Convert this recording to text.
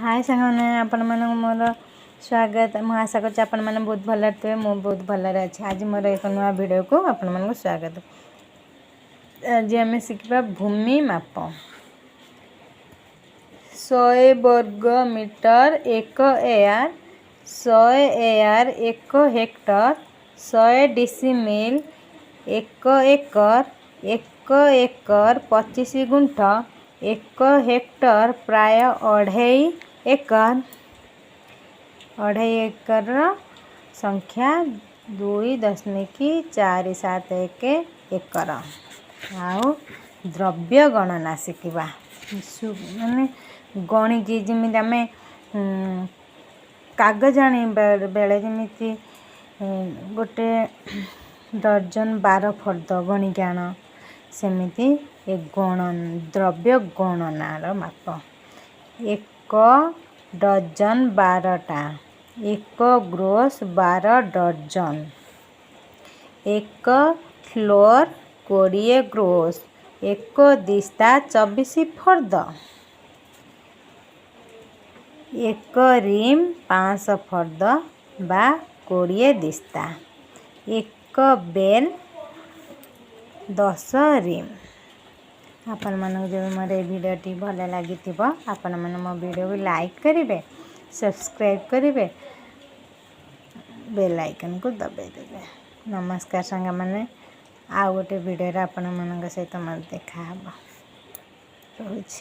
ହାଏ ସାଙ୍ଗମାନେ, ଆପଣମାନଙ୍କୁ ମୋର ସ୍ୱାଗତ। ମୁଁ ଆଶା କରୁଛି ଆପଣମାନେ ବହୁତ ଭଲରେ ଥିବେ। ମୁଁ ବହୁତ ଭଲରେ ଅଛି। ଆଜି ମୋର ଏକ ନୂଆ ଭିଡ଼ିଓକୁ ଆପଣମାନଙ୍କୁ ସ୍ୱାଗତ। ଆଜି ଆମେ ଶିଖିବା ଭୂମି ମାପ। 100 ବର୍ଗ metre 1 are, 100 are 1 hectare, 100 decimal 1 acre, 1 acre 25 ଗୁଣ୍ଠ, 1 ହେକ୍ଟର ପ୍ରାୟ ଅଢ଼େଇ ଏକର। ଅଢ଼େଇ ଏକରର ସଂଖ୍ୟା 2.471 ଏକର। ଆଉ ଦ୍ରବ୍ୟ ଗଣନା ଶିଖିବା, ମାନେ ଗଣିକି ଯେମିତି ଆମେ କାଗଜ ଆଣିବା ବେଳେ ଯେମିତି ଗୋଟେ ଡର୍ଜନ 12 ଫର୍ଦ୍ଦ ଗଣିକି ଆଣ, ସେମିତି ଏ ଗଣ ଦ୍ରବ୍ୟ ଗଣନାର ମାପ। 1 ଡଜନ 12ଟା, 1 ଗ୍ରୋସ୍ 12 ଡର୍ଜନ, 1 ଫ୍ଲୋର୍ 20 ଗ୍ରୋସ୍, 1 ଦିସ୍ତା 24 ଫର୍ଦ୍ଦ, 1 ରିମ୍ 500 ଫର୍ଦ୍ଦ ବା 20 ଦିସ୍ତା, 1 ବେଲ୍ 10 ରିମ୍। ଆପଣମାନଙ୍କୁ ଯଦି ମୋର ଏ ଭିଡ଼ିଓଟି ଭଲ ଲାଗିଥିବ, ଆପଣମାନେ ମୋ ଭିଡ଼ିଓକୁ ଲାଇକ୍ କରିବେ, ସବସ୍କ୍ରାଇବ୍ କରିବେ, ବେଲ୍ ଆଇକନ୍କୁ ଦବାଇ ଦେବେ। ନମସ୍କାର ସାଙ୍ଗମାନେ, ଆଉ ଗୋଟେ ଭିଡ଼ିଓରେ ଆପଣମାନଙ୍କ ସହିତ ମୋର ଦେଖାହେବ। ରହୁଛି।